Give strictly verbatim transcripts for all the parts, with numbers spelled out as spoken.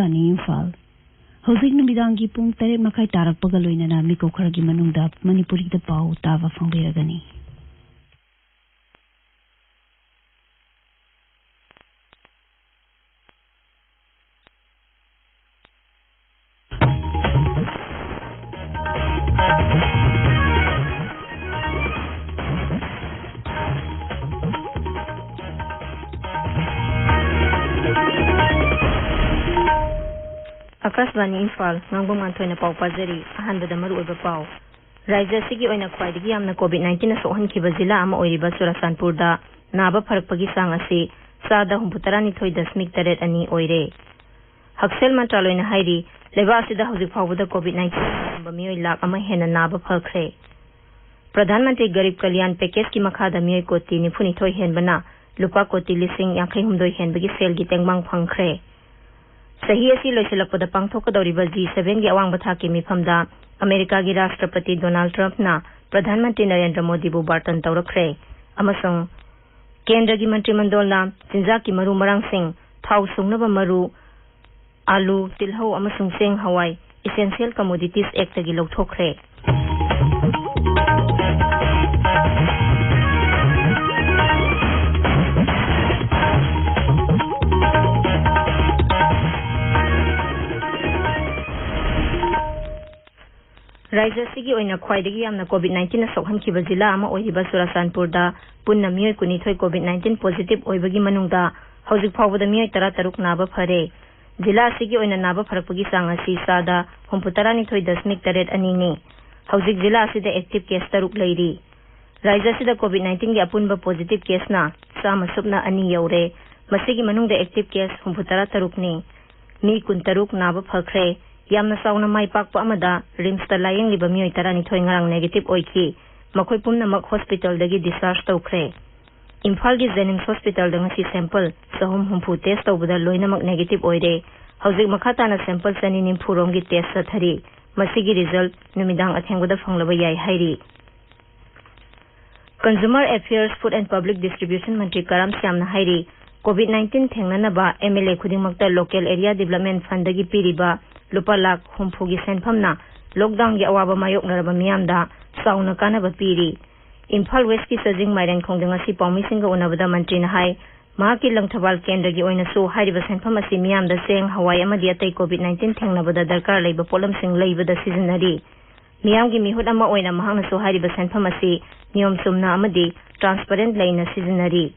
ꯏꯝꯐꯥꯜ꯫ ꯍꯧꯖꯤꯛ ꯅꯨꯃꯤꯗꯥꯡꯒꯤ ꯄꯨꯡ ꯇꯔꯦꯠ ꯃꯈꯥꯏ ꯇꯥꯔꯛꯄꯒ ꯂꯣꯏꯅꯅ ꯃꯤꯀꯨꯞ ꯈꯔꯒꯤ ꯃꯅꯨꯡꯗ ꯃꯅꯤꯄꯨꯔꯤꯗ ꯄꯥꯎ ꯇꯥꯕ ꯐꯪꯕꯤꯔꯒꯅꯤ꯫ ꯑꯀꯥꯁꯕꯥꯅꯤ ꯏꯝꯐꯥꯜ, ꯉꯥꯡꯕꯝ ꯉꯥꯟꯊꯣꯏꯅ ꯄꯥꯎ ꯄꯥꯖꯔꯤ꯫ ꯑꯍꯥꯟꯕꯗ ꯃꯔꯨꯑꯣꯏꯕ ꯄꯥꯎ꯫ ꯔꯥꯖ꯭ꯌ ꯑꯁꯤꯒꯤ ꯑꯣꯏꯅ ꯈ꯭ꯋꯥꯏꯗꯒꯤ ꯌꯥꯝꯅ ꯀꯣꯚꯤꯗ ꯅꯥꯏꯟꯇꯤꯟꯅ ꯁꯣꯛꯍꯟꯈꯤꯕ ꯖꯤꯂꯥ ꯑꯃ ꯑꯣꯏꯔꯤꯕ ꯆꯨꯔꯥꯆꯥꯟꯄꯨꯔꯗ ꯅꯥꯕ ꯐꯔꯛꯄꯒꯤ ꯆꯥꯡ ꯑꯁꯤ ꯆꯥꯗ ꯍꯨꯝꯐꯨꯇꯔꯥꯅꯤꯊꯣꯏ ꯗꯁꯃꯤꯛ ꯇꯔꯦꯠ ꯑꯅꯤ ꯑꯣꯏꯔꯦ꯫ ꯍꯛꯁꯦꯜ ꯃꯟꯇ꯭ꯔꯥꯂꯣꯏꯅ ꯍꯥꯏꯔꯤ, ꯂꯩꯕꯥꯛ ꯑꯁꯤꯗ ꯍꯧꯖꯤꯛ ꯐꯥꯎꯕꯗ ꯀꯣꯚꯤꯗ ꯅꯥꯏꯟꯇꯤꯟ ꯅꯥꯔꯝꯕ ꯃꯤꯑꯣꯏ ꯂꯥꯈ ꯑꯃ ꯍꯦꯟꯅ ꯅꯥꯕ ꯐꯈ꯭ꯔꯦ꯫ ꯄ꯭ꯔꯙꯥꯟ ꯃꯟꯇ꯭ꯔꯤ ꯒꯔꯤꯕ ꯀꯜꯌꯥꯟ ꯄꯦꯀꯦꯖꯀꯤ ꯃꯈꯥꯗ ꯃꯤꯑꯣꯏ ꯀꯣꯇꯤ ꯅꯤꯐꯨꯅꯤꯊꯣꯏ ꯍꯦꯟꯕꯅ ꯂꯨꯄꯥ ꯀꯣꯇꯤ ꯂꯤꯁꯤꯡ ꯌꯥꯡꯈꯩ ꯍꯨꯝꯗꯣꯏ ꯍꯦꯟꯕꯒꯤ ꯁꯦꯜꯒꯤ ꯇꯦꯡꯕꯥꯡ ꯐꯪꯈ꯭ꯔꯦ꯫ ꯆꯍꯤ ꯑꯁꯤ ꯂꯣꯏꯁꯤꯜꯂꯛꯄꯗ ꯄꯥꯡꯊꯣꯛꯀꯗꯧꯔꯤꯕ ꯖꯤ ꯁꯚꯦꯟꯒꯤ ꯑꯋꯥꯡꯕ ꯊꯥꯛꯀꯤ ꯃꯤꯐꯝꯗ ꯑꯃꯦꯔꯤꯀꯥꯒꯤ ꯔꯥꯁꯇ꯭ꯔꯄꯇꯤ ꯗꯣꯅꯥꯜꯗ ꯇ꯭ꯔꯝꯞꯅ ꯄ꯭ꯔꯙꯥꯟ ꯃꯟꯇ꯭ꯔꯤ ꯅꯔꯦꯟꯗ꯭ꯔ ꯃꯣꯗꯤꯕꯨ ꯕꯥꯔꯇꯟ ꯇꯧꯔꯛꯈ꯭ꯔꯦ ꯑꯃꯁꯨꯡ ꯀꯦꯟꯗ꯭ꯔꯒꯤ ꯃꯟꯇ꯭ꯔꯤ ꯃꯟꯗꯣꯜꯅ ꯆꯤꯟꯖꯥꯛꯀꯤ ꯃꯔꯨ ꯃꯔꯥꯡꯁꯤꯡ, ꯊꯥꯎ ꯁꯨꯡꯅꯕ ꯃꯔꯨ, ꯑꯥꯂꯨ, ꯇꯤꯜꯍꯧ ꯑꯃꯁꯨꯡ ꯆꯦꯡ ꯍꯋꯥꯏ Essential Commodities Actꯇꯒꯤ ꯂꯧꯊꯣꯛꯈ꯭ꯔꯦ꯫ ꯔꯥꯖ꯭ꯌ ꯑꯁꯤꯒꯤ ꯑꯣꯏꯅ ꯈ꯭ꯋꯥꯏꯗꯒꯤ ꯌꯥꯝꯅ ꯀꯣꯚꯤꯗ ꯅꯥꯏꯟꯇꯤꯟꯅ ꯁꯣꯛꯍꯟꯈꯤꯕ ꯖꯤꯂꯥ ꯑꯃ ꯑꯣꯏꯔꯤꯕ ꯆꯨꯔꯥꯆꯥꯟꯄꯨꯔꯗ ꯄꯨꯟꯅ ꯃꯤꯑꯣꯏ ꯀꯨꯟꯅꯤꯊꯣꯏ ꯀꯣꯚꯤꯗ ꯅꯥꯏꯟꯇꯤꯟ ꯄꯣꯖꯤꯇꯤꯚ ꯑꯣꯏꯕꯒꯤ ꯃꯅꯨꯡꯗ ꯍꯧꯖꯤꯛ ꯐꯥꯎꯕꯗ ꯃꯤꯑꯣꯏ ꯇꯔꯥꯇꯔꯨꯛ ꯅꯥꯕ ꯐꯔꯦ꯫ ꯖꯤꯂꯥ ꯑꯁꯤꯒꯤ ꯑꯣꯏꯅ ꯅꯥꯕ ꯐꯔꯛꯄꯒꯤ ꯆꯥꯡ ꯑꯁꯤ ꯆꯥꯗ ꯍꯨꯝꯐꯨꯇꯔꯥꯅꯤꯊꯣꯏ ꯗꯁꯃꯤꯛ ꯇꯔꯦꯠ ꯑꯅꯤꯅꯤ꯫ ꯍꯧꯖꯤꯛ ꯖꯤꯂꯥ ꯑꯁꯤꯗ ꯑꯦꯛꯇꯤꯚ ꯀꯦꯁ ꯇꯔꯨꯛ ꯂꯩꯔꯤ꯫ ꯔꯥꯖ꯭ꯌ ꯑꯁꯤꯗ ꯀꯣꯚꯤꯗ ꯅꯥꯏꯟꯇꯤꯟꯒꯤ ꯑꯄꯨꯟꯕ ꯄꯣꯖꯤꯇꯤꯚ ꯀꯦꯁꯅ ꯆꯥꯝꯃ ꯁꯨꯞꯅ ꯑꯅꯤ ꯌꯧꯔꯦ꯫ ꯃꯁꯤꯒꯤ ꯃꯅꯨꯡꯗ ꯑꯦꯛꯇꯤꯚ ꯀꯦꯁ ꯍꯨꯝꯐꯨꯇꯔꯥ ꯇꯔꯨꯛꯅꯤ꯫ ꯃꯤ ꯀꯨꯟꯇꯔꯨꯛ ꯅꯥꯕ ꯐꯈ꯭ꯔꯦ꯫ ꯌꯥꯝꯅ ꯆꯥꯎꯅ ꯃꯥꯏ ꯄꯥꯛꯄ ꯑꯃꯗ ꯔꯤꯝꯁꯇ ꯂꯥꯌꯦꯡꯂꯤꯕ ꯃꯤꯑꯣꯏ ꯇꯔꯥꯅꯤꯊꯣꯏ ꯉꯔꯥꯡ ꯅꯦꯒꯦꯇꯤꯚ ꯑꯣꯏꯈꯤ꯫ ꯃꯈꯣꯏ ꯄꯨꯝꯅꯃꯛ ꯍꯣꯁꯄꯤꯇꯥꯜꯗꯒꯤ ꯗꯤꯁꯆꯥꯔꯖ ꯇꯧꯈ꯭ꯔꯦ꯫ ꯏꯝꯐꯥꯜꯒꯤ ꯖꯦꯅꯤꯝꯁ ꯍꯣꯁꯄꯤꯇꯥꯜꯗ ꯉꯁꯤ ꯁꯦꯝꯄꯜ ꯆꯍꯨꯝ ꯍꯨꯝꯐꯨ ꯇꯦꯁ ꯇꯧꯕꯗ ꯂꯣꯏꯅꯃꯛ ꯅꯦꯒꯦꯇꯤꯚ ꯑꯣꯏꯔꯦ꯫ ꯍꯧꯖꯤꯛ ꯃꯈꯥ ꯇꯥꯅ ꯁꯦꯝꯄꯜ ꯆꯅꯤ ꯅꯤꯐꯨ ꯔꯣꯝꯒꯤ ꯇꯦꯁ ꯆꯠꯊꯔꯤ꯫ ꯃꯁꯤꯒꯤ ꯔꯤꯖꯜꯠ ꯅꯨꯃꯤꯗꯥꯡ ꯑꯊꯦꯡꯕꯗ ꯐꯪꯂꯕ ꯌꯥꯏ ꯍꯥꯏꯔꯤ꯫ Consumer Affairs, Food and Public Distribution ꯃꯟꯇ꯭ꯔꯤ ꯀꯔꯥꯝ ꯁ꯭ꯌꯥꯝꯅ ꯍꯥꯏꯔꯤ, ꯀꯣꯚꯤꯗ ꯅꯥꯏꯟꯇꯤꯟ ꯊꯦꯡꯅꯅꯕ ꯑꯦꯝ ꯑꯦꯜ ꯑꯦ ꯈꯨꯗꯤꯡꯃꯛꯇ ꯂꯣꯀꯦꯜ ꯑꯦꯔꯤꯌꯥ ꯗꯤꯕꯂꯞꯃꯦꯟ ꯐꯟꯗꯒꯤ ꯄꯤꯔꯤꯕ ꯂꯨꯄꯥ ꯂꯥꯈ ꯍꯨꯝꯐꯨꯒꯤ ꯁꯦꯟꯐꯝꯅ ꯂꯣꯛꯗꯥꯎꯟꯒꯤ ꯑꯋꯥꯕ ꯃꯥꯌꯣꯛꯅꯔꯕ ꯃꯤꯌꯥꯝꯗ ꯆꯥꯎꯅ ꯀꯥꯟꯅꯕ ꯄꯤꯔꯤ꯫ ꯏꯝꯐꯥꯜ ꯋꯦꯁꯀꯤ ꯆꯥꯖꯤꯡ ꯃꯥꯏꯔꯦꯟꯈꯣꯡꯗ ꯉꯁꯤ ꯄꯥꯎꯃꯤꯁꯤꯡꯒ ꯎꯅꯕꯗ ꯃꯟꯇ꯭ꯔꯤꯅ ꯍꯥꯏ, ꯃꯍꯥꯛꯀꯤ ꯂꯪꯊꯕꯥꯜ ꯀꯦꯟꯗ꯭ꯔꯒꯤ ꯑꯣꯏꯅꯁꯨ ꯍꯥꯏꯔꯤꯕ ꯁꯦꯟꯐꯝ ꯑꯁꯤ ꯃꯤꯌꯥꯝꯗ ꯆꯦꯡ, ꯍꯋꯥꯏ ꯑꯃꯗꯤ ꯑꯇꯩ ꯀꯣꯚꯤꯗ ꯅꯥꯏꯟꯇꯤꯟ ꯊꯦꯡꯅꯕꯗ ꯗꯔꯀꯥꯔ ꯂꯩꯕ ꯄꯣꯠꯂꯝꯁꯤꯡ ꯂꯩꯕꯗ ꯁꯤꯖꯤꯟꯅꯔꯤ꯫ ꯃꯤꯌꯥꯝꯒꯤ ꯃꯤꯍꯨꯠ ꯑꯃ ꯑꯣꯏꯅ ꯃꯍꯥꯛꯅꯁꯨ ꯍꯥꯏꯔꯤꯕ ꯁꯦꯟꯐꯝ ꯑꯁꯤ ꯅꯤꯌꯣꯝ ꯆꯨꯝꯅ ꯑꯃꯗꯤ ꯇ꯭ꯔꯥꯟꯁꯄꯔꯦꯟꯠ ꯂꯩꯅ ꯁꯤꯖꯤꯟꯅꯔꯤ꯫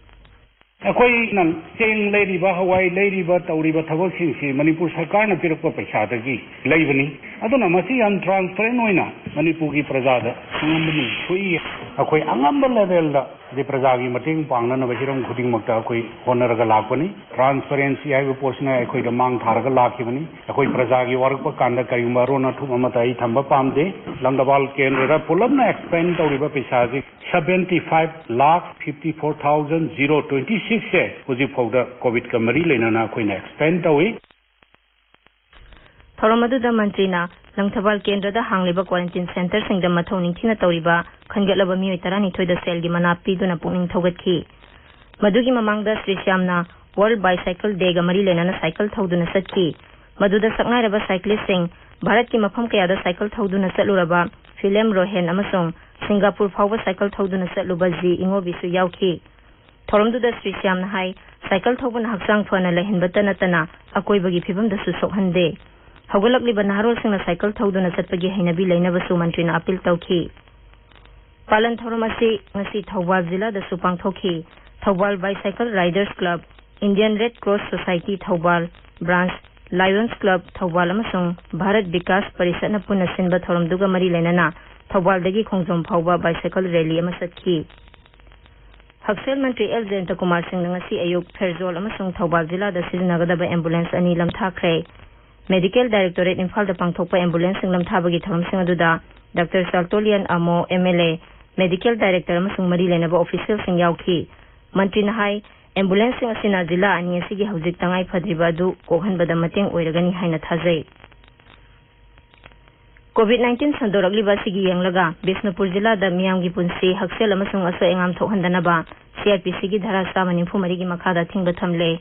ꯑꯩꯈꯣꯏꯅ ꯆꯦꯡ ꯂꯩꯔꯤꯕ, ꯍꯋꯥꯏ ꯂꯩꯔꯤꯕ, ꯇꯧꯔꯤꯕ ꯊꯕꯛꯁꯤꯡꯁꯤ ꯃꯅꯤꯄꯨꯔ ꯁꯔꯀꯥꯔꯅ ꯄꯤꯔꯛꯄ ꯄꯩꯁꯥꯗꯒꯤ ꯂꯩꯕꯅꯤ꯫ ꯑꯗꯨꯅ ꯃꯁꯤ ꯌꯥꯝ ꯇ꯭ꯔꯥꯟꯁꯄꯔꯦꯟ ꯑꯣꯏꯅ ꯃꯅꯤꯄꯨꯔꯒꯤ ꯄ꯭ꯔꯖꯥꯗ ꯈꯪꯍꯟꯕꯅꯤ꯫ ꯊꯣꯛꯏ꯫ ꯑꯩꯈꯣꯏ ꯑꯉꯝꯕ ꯂꯦꯚꯦꯜꯗ, ꯑꯗꯩ ꯄ꯭ꯔꯖꯥꯒꯤ ꯃꯇꯦꯡ ꯄꯥꯡꯅꯅꯕ ꯍꯤꯔꯝ ꯈꯨꯗꯤꯡꯃꯛꯇ ꯑꯩꯈꯣꯏ ꯍꯣꯠꯅꯔꯒ ꯂꯥꯛꯄꯅꯤ꯫ ꯇ꯭ꯔꯥꯟꯁꯄꯔꯦꯟꯁꯤ ꯍꯥꯏꯕ ꯄꯣꯠꯁꯤꯅ ꯑꯩꯈꯣꯏꯗ ꯃꯥꯡ ꯊꯥꯔꯒ ꯂꯥꯛꯈꯤꯕꯅꯤ꯫ ꯑꯩꯈꯣꯏ ꯄ꯭ꯔꯖꯥꯒꯤ ꯋꯥꯔꯛꯄ ꯀꯥꯟꯗ ꯀꯔꯤꯒꯨꯝꯕ ꯑꯔꯣꯟ ꯑꯊꯨꯞ ꯑꯃꯠꯇ ꯑꯩ ꯊꯝꯕ ꯄꯥꯝꯗꯦ꯫ ꯂꯪꯗꯕꯥꯜ ꯀꯦꯟꯗ꯭ꯔꯗ ꯄꯨꯂꯞꯅ ꯑꯦꯛꯁꯄꯦꯟ ꯇꯧꯔꯤꯕ ꯄꯩꯁꯥꯁꯤ seventy five lakh fifty four thousand zero twenty six ꯁꯦ ꯍꯧꯖꯤꯛ ꯐꯥꯎꯗ ꯀꯣꯚꯤꯗꯀ ꯃꯔꯤ ꯂꯩꯅꯅ ꯑꯩꯈꯣꯏꯅ ꯑꯦꯛꯁꯄꯦꯟ ꯇꯧꯏ꯫ ꯊꯧꯔꯝ ꯑꯗꯨꯗ ꯃꯟꯇ꯭ꯔꯤꯅ ꯂꯪꯊꯕꯥꯜ ꯀꯦꯟꯗ꯭ꯔꯗ ꯍꯥꯡꯂꯤꯕ ꯀ꯭ꯋꯥꯔꯦꯟꯇꯤꯟ ꯁꯦꯟꯇꯔꯁꯤꯡꯗ ꯃꯊꯧ ꯅꯤꯡꯊꯤꯅ ꯇꯧꯔꯤꯕ ꯈꯟꯒꯠꯂꯕ ꯃꯤꯑꯣꯏ ꯇꯔꯥꯅꯤꯊꯣꯏꯗ ꯁꯦꯜꯒꯤ ꯃꯅꯥ ꯄꯤꯗꯨꯅ ꯄꯨꯛꯅꯤꯡ ꯊꯧꯒꯠꯈꯤ꯫ ꯃꯗꯨꯒꯤ ꯃꯃꯥꯡꯗ ꯁ꯭ꯔꯤ ꯁ꯭ꯌꯥꯝꯅ ꯋꯥꯔꯜꯗ ꯕꯥꯏꯁꯥꯏꯀꯜ ꯗꯦꯒ ꯃꯔꯤ ꯂꯩꯅꯅ ꯁꯥꯏꯀꯜ ꯊꯧꯗꯨꯅ ꯆꯠꯈꯤ꯫ ꯃꯗꯨꯗ ꯁꯛꯅꯥꯏꯔꯕ ꯁꯥꯏꯀ꯭ꯂꯤꯁꯁꯤꯡ, ꯚꯥꯔꯠꯀꯤ ꯃꯐꯝ ꯀꯌꯥꯗ ꯁꯥꯏꯀꯜ ꯊꯧꯗꯨꯅ ꯆꯠꯂꯨꯔꯕ ꯐꯤꯂꯦꯝ ꯔꯣꯍꯦꯟ ꯑꯃꯁꯨꯡ ꯁꯤꯡꯒꯥꯄꯨꯔ ꯐꯥꯎꯕ ꯁꯥꯏꯀꯜ ꯊꯧꯗꯨꯅ ꯆꯠꯂꯨꯕ ꯖꯤ ꯏꯉꯣꯕꯤꯁꯨ ꯌꯥꯎꯈꯤ꯫ ꯊꯧꯔꯝꯗꯨꯗ ꯁ꯭ꯔꯤ ꯁ꯭ꯌꯥꯝꯅ ꯍꯥꯏ, ꯁꯥꯏꯀꯜ ꯊꯧꯕꯅ ꯍꯛꯆꯥꯡ ꯐꯅ ꯂꯩꯍꯟꯕꯇ ꯅꯠꯇꯅ ꯑꯀꯣꯏꯕꯒꯤ ꯐꯤꯕꯝꯗꯁꯨ ꯁꯣꯛꯍꯟꯗꯦ꯫ ꯍꯧꯒꯠꯂꯛꯂꯤꯕ ꯅꯍꯥꯔꯣꯜꯁꯤꯡꯅ ꯁꯥꯏꯀꯜ ꯊꯧꯗꯨꯅ ꯆꯠꯄꯒꯤ ꯍꯩꯅꯕꯤ ꯂꯩꯅꯕꯁꯨ ꯃꯟꯇ꯭ꯔꯤꯅ ꯑꯄꯤꯜ ꯇꯧꯈꯤ꯫ ꯄꯥꯂꯟ ꯊꯧꯔꯝ ꯑꯁꯤ ꯉꯁꯤ ꯊꯧꯕꯥꯜ ꯖꯤꯂꯥꯗꯁꯨ ꯄꯥꯡꯊꯣꯛꯈꯤ꯫ Thoubal bicycle riders club, Indian red cross society Thoubal branch, lions club Thoubal ꯑꯃꯁꯨꯡ ꯚꯥꯔꯠ ꯕꯤꯀꯥꯁ ꯄꯔꯤꯁꯠꯅ ꯄꯨꯟꯅ ꯁꯤꯟꯕ ꯊꯧꯔꯝꯗꯨꯒ ꯃꯔꯤ ꯂꯩꯅꯅ ꯊꯧꯕꯥꯜꯗꯒꯤ ꯈꯣꯡꯖꯣꯝ ꯐꯥꯎꯕ ꯕꯥꯏꯁꯥꯏꯀꯜ ꯔꯦꯂꯤ ꯑꯃ ꯆꯠꯈꯤ꯫ ꯍꯛꯁꯦꯜ ꯃꯟꯇ꯭ꯔꯤ ꯑꯦꯜ ꯖꯌꯟꯇꯀꯨꯃꯥꯔ ꯁꯤꯡꯅ ꯉꯁꯤ ꯑꯌꯨꯛ ꯐꯦꯔꯖꯣꯜ ꯑꯃꯁꯨꯡ ꯊꯧꯕꯥꯜ ꯖꯤꯂꯥꯗ ꯁꯤꯖꯤꯟꯅꯒꯗꯕ ꯑꯦꯝꯕꯨꯂꯦꯟꯁ ꯑꯅꯤ ꯂꯝꯊꯥꯈ꯭ꯔꯦ꯫ ꯃꯦꯗꯤꯀꯦꯜ ꯗꯥꯏꯔꯦꯛꯇꯣꯔꯦꯠ ꯏꯝꯐꯥꯜꯗ ꯄꯥꯡꯊꯣꯛꯄ ꯑꯦꯝꯕꯨꯂꯦꯟꯁꯁꯤꯡ ꯂꯝꯊꯥꯕꯒꯤ ꯊꯧꯔꯝꯁꯤꯡ ꯑꯗꯨꯗ doctor Chartolian Amo, M L A, medical director ꯑꯃꯁꯨꯡ ꯃꯔꯤ ꯂꯩꯅꯕ ꯑꯣꯐꯤꯁꯤꯌꯦꯜꯁꯤꯡ ꯌꯥꯎꯈꯤ꯫ ꯃꯟꯇ꯭ꯔꯤꯅ ꯍꯥꯏ, ꯑꯦꯝꯕꯨꯂꯦꯟꯁꯁꯤꯡ ꯑꯁꯤꯅ ꯖꯤꯂꯥ ꯑꯅꯤ ꯑꯁꯤꯒꯤ ꯍꯧꯖꯤꯛ ꯇꯉꯥꯏ ꯐꯗ꯭ꯔꯤꯕ ꯑꯗꯨ ꯀꯣꯛꯍꯟꯕꯗ ꯃꯇꯦꯡ ꯑꯣꯏꯔꯒꯅꯤ ꯍꯥꯏꯅ ꯊꯥꯖꯩ꯫ ꯀꯣꯚꯤꯗ ꯅꯥꯏꯟꯇꯤꯟ ꯁꯟꯗꯣꯔꯛꯂꯤꯕ ꯑꯁꯤꯒꯤ ꯌꯦꯡꯂꯒ ꯕꯤꯁꯅꯨꯄꯨꯔ ꯖꯤꯂꯥꯗ ꯃꯤꯌꯥꯝꯒꯤ ꯄꯨꯟꯁꯤ, ꯍꯛꯁꯦꯜ ꯑꯃꯁꯨꯡ ꯑꯁꯣꯏ ꯑꯉꯥꯝ ꯊꯣꯛꯍꯟꯗꯅꯕ ꯁꯤ ꯑꯥꯔ ꯄꯤ ꯁꯤꯒꯤ ꯙꯥꯔꯥ ꯆꯥꯝꯃ ꯅꯤꯐꯨ ꯃꯔꯤꯒꯤ ꯃꯈꯥꯗ ꯑꯊꯤꯡꯕ ꯊꯝꯂꯦ꯫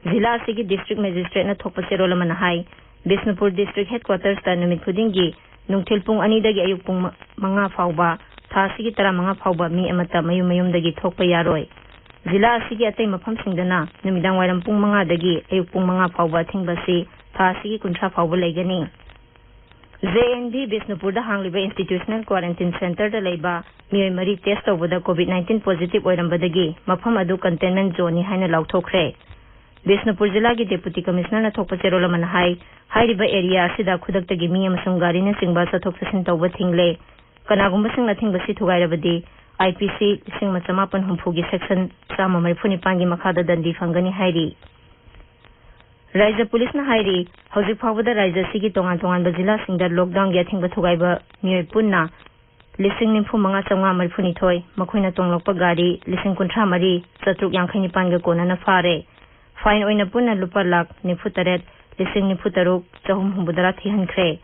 ꯖꯤꯂꯥ ꯑꯁꯤꯒꯤ ꯗꯤꯁꯇ꯭ꯔꯤꯛ ꯃꯦꯖꯤꯁꯇ꯭ꯔꯦꯠꯅ ꯊꯣꯛꯄ ꯆꯦꯔꯣꯜ ꯑꯃꯅ ꯍꯥꯏ, ꯕꯤꯁꯅꯨꯄꯨꯔ ꯗꯤꯁꯇ꯭ꯔꯤꯛ ꯍꯦꯗꯀ꯭ꯋꯥꯇꯔꯁꯇ ꯅꯨꯃꯤꯠ ꯈꯨꯗꯤꯡꯒꯤ ꯅꯨꯡꯊꯤꯜ ꯄꯨꯡ ꯑꯅꯤꯗꯒꯤ ꯑꯌꯨꯛ ꯄꯨꯡ ꯃ-, ꯃꯉꯥ ꯐꯥꯎꯕ, ꯊꯥ ꯑꯁꯤꯒꯤ ꯇꯔꯥꯃꯉꯥ ꯐꯥꯎꯕ ꯃꯤ ꯑꯃꯠꯇ ꯃꯌꯨꯝ ꯃꯌꯨꯝꯗꯒꯤ ꯊꯣꯛꯄ ꯌꯥꯔꯣꯏ꯫ ꯖꯤꯂꯥ ꯑꯁꯤꯒꯤ ꯑꯇꯩ ꯃꯐꯝꯁꯤꯡꯗꯅ ꯅꯨꯃꯤꯗꯥꯡ ꯋꯥꯏꯔꯝ ꯄꯨꯡ ꯃꯉꯥꯗꯒꯤ ꯑꯌꯨꯛ ꯄꯨꯡ ꯃꯉꯥ ꯐꯥꯎꯕ ꯑꯊꯤꯡꯕ ꯑꯁꯤ ꯊꯥ ꯑꯁꯤꯒꯤ ꯀꯨꯟꯊ꯭ꯔꯥ ꯐꯥꯎꯕ ꯂꯩꯒꯅꯤ꯫ J and V ꯕꯤꯁꯅꯨꯄꯨꯔꯗ ꯍꯥꯡꯂꯤꯕ institutional quarantine ꯁꯦꯟꯇꯔꯗ ꯂꯩꯕ ꯃꯤꯑꯣꯏ ꯃꯔꯤ ꯇꯦꯁ ꯇꯧꯕꯗ ꯀꯣꯚꯤꯗ ꯅꯥꯏꯟꯇꯤꯟ ꯄꯣꯖꯤꯇꯤꯚ ꯑꯣꯏꯔꯝꯕꯗꯒꯤ ꯃꯐꯝ ꯑꯗꯨ ꯀꯟꯇꯦꯟꯃꯦꯟꯠ ꯖꯣꯟꯅꯤ ꯍꯥꯏꯅ ꯂꯥꯎꯊꯣꯛꯈ꯭ꯔꯦ꯫ ꯕꯤꯁꯅꯨꯄꯨꯔ ꯖꯤꯂꯥꯒꯤ ꯗꯦꯄꯨꯇꯤ ꯀꯃꯤꯁꯅꯔꯅ ꯊꯣꯛꯄ ꯆꯦꯔꯣꯜ ꯑꯃꯅ ꯍꯥꯏ, ꯍꯥꯏꯔꯤꯕ ꯑꯦꯔꯤꯌꯥ ꯑꯁꯤꯗ ꯈꯨꯗꯛꯇꯒꯤ ꯃꯤ ꯑꯃꯁꯨꯡ ꯒꯥꯔꯤꯅꯆꯤꯡꯕ ꯆꯠꯊꯣꯛ ꯆꯠꯁꯤꯟ ꯇꯧꯕ ꯊꯤꯡꯂꯦ꯫ ꯀꯅꯥꯒꯨꯝꯕꯁꯤꯡꯅ ꯑꯊꯤꯡꯕꯁꯤ ꯊꯨꯒꯥꯏꯔꯕꯗꯤ ꯑꯥꯏ ꯄꯤ ꯁꯤ ꯂꯤꯁꯤꯡ ꯑꯃ ꯆꯃꯥꯄꯟ ꯍꯨꯝꯐꯨꯒꯤ ꯁꯦꯛꯁꯟ ꯆꯥꯝꯃ ꯃꯔꯤꯐꯨ ꯅꯤꯄꯥꯟꯒꯤ ꯃꯈꯥꯗ ꯗꯟꯗꯤ ꯐꯪꯒꯅꯤ ꯍꯥꯏꯔꯤ꯫ ꯔꯥꯏꯖ꯭ꯌ ꯄꯨꯂꯤꯁꯅ ꯍꯥꯏꯔꯤ, ꯍꯧꯖꯤꯛ ꯐꯥꯎꯕꯗ ꯔꯥꯏꯖ꯭ꯌ ꯑꯁꯤꯒꯤ ꯇꯣꯉꯥꯟ ꯇꯣꯉꯥꯟꯕ ꯖꯤꯂꯥꯁꯤꯡꯗ ꯂꯣꯛꯗꯥꯎꯟꯒꯤ ꯑꯊꯤꯡꯕ ꯊꯨꯒꯥꯏꯕ ꯃꯤꯑꯣꯏ ꯄꯨꯟꯅ ꯂꯤꯁꯤꯡ ꯅꯤꯐꯨ ꯃꯉꯥ ꯆꯥꯝꯃꯉꯥ ꯃꯔꯤꯐꯨ ꯅꯤꯊꯣꯏ, ꯃꯈꯣꯏꯅ ꯇꯣꯡꯂꯛꯄ ꯒꯥꯔꯤ ꯂꯤꯁꯤꯡ ꯀꯨꯟꯊ꯭ꯔꯥ ꯃꯔꯤ ꯆꯥꯇ꯭ꯔꯨꯛ ꯌꯥꯡꯈꯩ ꯅꯤꯄꯥꯟꯒ ꯀꯣꯟꯅꯅ ꯐꯥꯔꯦ꯫ ꯐꯥꯏꯟ ꯑꯣꯏꯅ ꯄꯨꯟꯅ ꯂꯨꯄꯥ ꯂꯥꯈ ꯅꯤꯐꯨ ꯇꯔꯦꯠ ꯂꯤꯁꯤꯡ ꯅꯤꯐꯨ ꯇꯔꯨꯛ ꯆꯍꯨꯝ ꯍꯨꯝꯐꯨꯇꯔꯥ ꯊꯤꯍꯟꯈ꯭ꯔꯦ꯫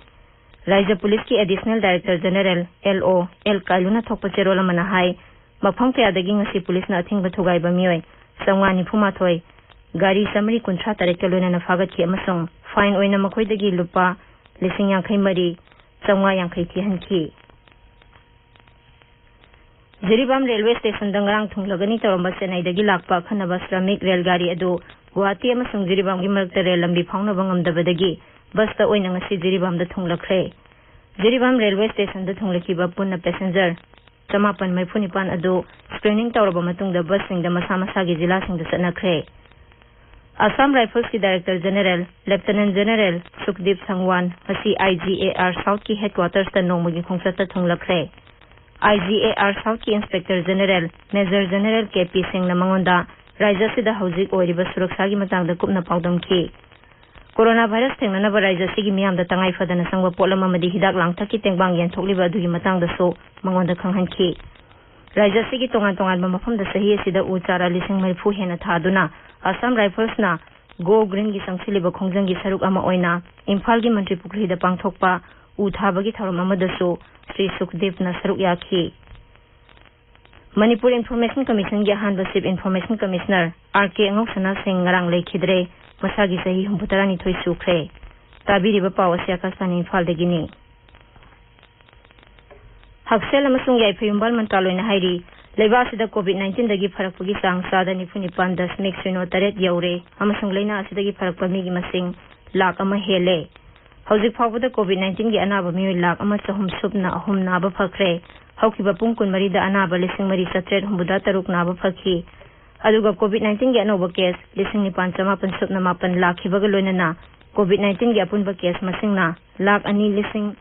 ꯔꯥꯏꯖ꯭ꯌ ꯄꯨꯂꯤꯁꯀꯤ ꯑꯦꯗꯤꯁꯅꯦꯜ ꯗꯥꯏꯔꯦꯛꯇꯔ ꯖꯦꯅꯦꯔꯦꯜ, ꯑꯦꯜ ꯑꯣ, ꯑꯦꯜ ꯀꯥꯏꯂꯨꯅ ꯊꯣꯛꯄ ꯆꯦꯔꯣꯜ ꯑꯃꯅ ꯍꯥꯏ, ꯃꯐꯝ ꯀꯌꯥꯗꯒꯤ ꯉꯁꯤ ꯄꯨꯂꯤꯁꯅ ꯑꯊꯤꯡꯕ ꯊꯨꯒꯥꯏꯕ ꯃꯤꯑꯣꯏ ꯆꯥꯝꯃꯉꯥ ꯅꯤꯐꯨ ꯃꯥꯊꯣꯏ, ꯒꯥꯔꯤ ꯆꯥꯃꯔꯤ ꯀꯨꯟꯊ꯭ꯔꯥ ꯇꯔꯦꯠꯀ ꯂꯣꯏꯅꯅ ꯐꯥꯒꯠꯈꯤ ꯑꯃꯁꯨꯡ ꯐꯥꯏꯟ ꯑꯣꯏꯅ ꯃꯈꯣꯏꯗꯒꯤ ꯂꯨꯄꯥ ꯂꯤꯁꯤꯡ ꯌꯥꯡꯈꯩ ꯃꯔꯤ ꯆꯥꯝꯃꯉꯥ ꯌꯥꯡꯈꯩ ꯊꯤꯍꯟꯈꯤ꯫ ꯖꯤꯔꯤꯕꯥꯝ ꯔꯦꯜꯋꯦ ꯁ꯭ꯇꯦꯁꯟꯗ ꯉꯔꯥꯡ ꯊꯨꯡꯂꯒꯅꯤ ꯇꯧꯔꯝꯕ ꯆꯦꯟꯅꯥꯏꯗꯒꯤ ꯂꯥꯛꯄ ꯑꯈꯟꯅꯕ ꯁ꯭ꯔꯃꯤꯛ ꯔꯦꯜ ꯒꯥꯔꯤ ꯑꯗꯨ ꯒꯨꯋꯥꯍꯥꯇꯤ ꯑꯃꯁꯨꯡ ꯖꯤꯔꯤꯕꯥꯝꯒꯤ ꯃꯔꯛꯇ ꯔꯦꯜ ꯂꯝꯕꯤ ꯐꯥꯎꯅꯕ ꯉꯝꯗꯕꯗꯒꯤ ꯕꯁꯇ ꯑꯣꯏꯅ ꯉꯁꯤ ꯖꯤꯔꯤꯕꯥꯝꯗ ꯊꯨꯡꯂꯈ꯭ꯔꯦ꯫ ꯖꯤꯔꯤꯕꯥꯝ ꯔꯦꯜꯋꯦ ꯁ꯭ꯇꯦꯁꯟꯗ ꯊꯨꯡꯂꯈꯤꯕ ꯄꯨꯟꯅ ꯄꯦꯁꯦꯟꯖꯔ ꯆꯃꯥꯄꯟ ꯃꯔꯤꯐꯨ ꯅꯤꯄꯥꯟ ꯑꯗꯨ ꯁ꯭ꯀ꯭ꯔꯤꯅꯤꯡ ꯇꯧꯔꯕ ꯃꯇꯨꯡꯗ ꯕꯁꯁꯤꯡꯗ ꯃꯁꯥ ꯃꯁꯥꯒꯤ ꯖꯤꯂꯥꯁꯤꯡꯗ ꯆꯠꯅꯈ꯭ꯔꯦ꯫ ꯑꯁꯥꯝ ꯔꯥꯏꯐꯜꯁꯀꯤ director general lieutenant general Sukhdeep Sangwan ꯉꯁꯤ ꯑꯥꯏ ꯖꯤ ꯑꯦ ꯑꯥꯔ ꯁꯥꯎꯠꯀꯤ ꯍꯦꯗꯀ꯭ꯋꯥꯇꯔꯁꯇ ꯅꯣꯡꯃꯒꯤ ꯈꯣꯡꯆꯠꯇ ꯊꯨꯡꯂꯈ꯭ꯔꯦ꯫ ꯑꯥꯏ ꯖꯤ ꯑꯦ ꯑꯥꯔ ꯁꯥꯎꯠꯀꯤ inspector general major general K P ꯁꯤꯡꯅ ꯃꯉꯣꯟꯗ ꯔꯥꯏꯖ꯭ꯌ ꯑꯁꯤꯗ ꯍꯧꯖꯤꯛ ꯑꯣꯏꯔꯤꯕ ꯁꯨꯔꯛꯁꯥꯒꯤ ꯃꯇꯥꯡꯗ ꯀꯨꯞꯅ ꯄꯥꯎꯗꯝꯈꯤ꯫ ꯀꯣꯔꯣꯅꯥ ꯚꯥꯏꯔꯁ ꯊꯦꯡꯅꯅꯕ ꯔꯥꯏꯖ꯭ꯌ ꯑꯁꯤꯒꯤ ꯃꯤꯌꯥꯝꯗ ꯇꯉꯥꯏ ꯐꯗꯅ ꯆꯪꯕ ꯄꯣꯠꯂꯝ ꯑꯃꯗꯤ ꯍꯤꯗꯥꯛ ꯂꯥꯡꯊꯛꯀꯤ ꯇꯦꯡꯕꯥꯡ ꯌꯦꯟꯊꯣꯛꯂꯤꯕ ꯑꯗꯨꯒꯤ ꯃꯇꯥꯡꯗꯁꯨ ꯃꯉꯣꯟꯗ ꯈꯪꯍꯟꯈꯤ꯫ ꯔꯥꯏꯖ꯭ꯌ ꯑꯁꯤꯒꯤ ꯇꯣꯉꯥꯟ ꯇꯣꯉꯥꯟꯕ ꯃꯐꯝꯗ ꯆꯍꯤ ꯑꯁꯤꯗ ꯎ ꯆꯥꯔꯥ ꯂꯤꯁꯤꯡ ꯃꯔꯤꯐꯨ ꯍꯦꯟꯅ ꯊꯥꯗꯨꯅ ꯑꯁꯥꯝ ꯔꯥꯏꯐꯜꯁꯅ ꯒꯣ ꯒ꯭ꯔꯤꯟꯒꯤ ꯆꯪꯁꯤꯜꯂꯤꯕ ꯈꯣꯡꯖꯪꯒꯤ ꯁꯔꯨꯛ ꯑꯃ ꯑꯣꯏꯅ ꯏꯝꯐꯥꯜꯒꯤ ꯃꯟꯇ꯭ꯔꯤ ꯄꯨꯈ꯭ꯔꯤꯗ ꯄꯥꯡꯊꯣꯛꯄ ꯎ ꯊꯥꯕꯒꯤ ꯊꯧꯔꯝ ꯑꯃꯗꯁꯨ ꯁ꯭ꯔꯤ ꯁꯨꯈꯗꯦꯕꯅ ꯁꯔꯨꯛ ꯌꯥꯈꯤ꯫ ꯃꯅꯤꯄꯨꯔ ꯏꯟꯐꯣꯔꯃꯦꯁꯟ ꯀꯃꯤꯁꯟꯒꯤ ꯑꯍꯥꯟꯕ ꯆꯤꯐ ꯏꯟꯐꯣꯔꯃꯦꯁꯟ ꯀꯃꯤꯁꯅꯔ ꯑꯥꯔ ꯀꯦ ꯑꯉꯧꯁꯅꯥ ꯁꯤꯡ ꯉꯔꯥꯡ ꯂꯩꯈꯤꯗ꯭ꯔꯦ꯫ ꯃꯁꯥꯒꯤ ꯆꯍꯤ ꯍꯨꯝꯐꯨꯇꯔꯥꯅꯤꯊꯣꯏ ꯁꯨꯈ꯭ꯔꯦ꯫ ꯇꯥꯕꯤꯔꯤꯕ ꯄꯥꯎ ꯑꯁꯤ ꯑꯥꯀꯥꯁꯕꯥꯅꯤ ꯏꯝꯐꯥꯜꯗꯒꯤꯅꯤ꯫ ꯍꯛꯁꯦꯜ ꯑꯃꯁꯨꯡ ꯌꯥꯏꯐ ꯌꯨꯝꯕꯥꯜ ꯃꯟꯇ꯭ꯔꯥꯂꯣꯏꯅ ꯍꯥꯏꯔꯤ, ꯂꯩꯕꯥꯛ ꯑꯁꯤꯗ ꯀꯣꯚꯤꯗ ꯅꯥꯏꯟꯇꯤꯟꯗꯒꯤ ꯐꯔꯛꯄꯒꯤ ꯆꯥꯡ ꯆꯥꯗ ꯅꯤꯐꯨ ꯅꯤꯄꯥꯟ ꯗꯁꯃꯤꯛ ꯁꯤꯅꯣ ꯇꯔꯦꯠ ꯌꯧꯔꯦ ꯑꯃꯁꯨꯡ ꯂꯥꯏꯅꯥ ꯑꯁꯤꯗꯒꯤ ꯐꯔꯛꯄ ꯃꯤꯒꯤ ꯃꯁꯤꯡ ꯂꯥꯈ ꯑꯃ ꯍꯦꯜꯂꯦ꯫ ꯍꯧꯖꯤꯛ ꯐꯥꯎꯕꯗ ꯀꯣꯚꯤꯗ ꯅꯥꯏꯟꯇꯤꯟꯒꯤ ꯑꯅꯥꯕ ꯃꯤꯑꯣꯏ ꯂꯥꯈ ꯑꯃ ꯆꯍꯨꯝ ꯁꯨꯞꯅ ꯑꯍꯨꯝ ꯅꯥꯕ ꯐꯈ꯭ꯔꯦ꯫ ꯍꯧꯈꯤꯕ ꯄꯨꯡ ꯀꯨꯟꯃꯔꯤꯗ ꯑꯅꯥꯕ ꯂꯤꯁꯤꯡ ꯃꯔꯤ ꯆꯥꯇ꯭ꯔꯦꯠ ꯍꯨꯝꯐꯨꯇꯔꯥ ꯇꯔꯨꯛ ꯅꯥꯕ ꯐꯈꯤ꯫ ꯑꯗꯨꯒ ꯀꯣꯚꯤꯗ ꯅꯥꯏꯟꯇꯤꯟꯒꯤ ꯑꯅꯧꯕ ꯀꯦꯁ ꯂꯤꯁꯤꯡ ꯅꯤꯄꯥꯟ ꯆꯃꯥꯄꯟ ꯁꯨꯞꯅ ꯃꯥꯄꯟ ꯂꯥꯛꯈꯤꯕꯒ ꯂꯣꯏꯅꯅ ꯀꯣꯚꯤꯗ ꯅꯥꯏꯟꯇꯤꯟꯒꯤ ꯑꯄꯨꯟꯕ ꯀꯦꯁ ꯃꯁꯤꯡꯅ ꯂꯥꯈ ꯑꯅꯤ ꯂꯤꯁꯤꯡ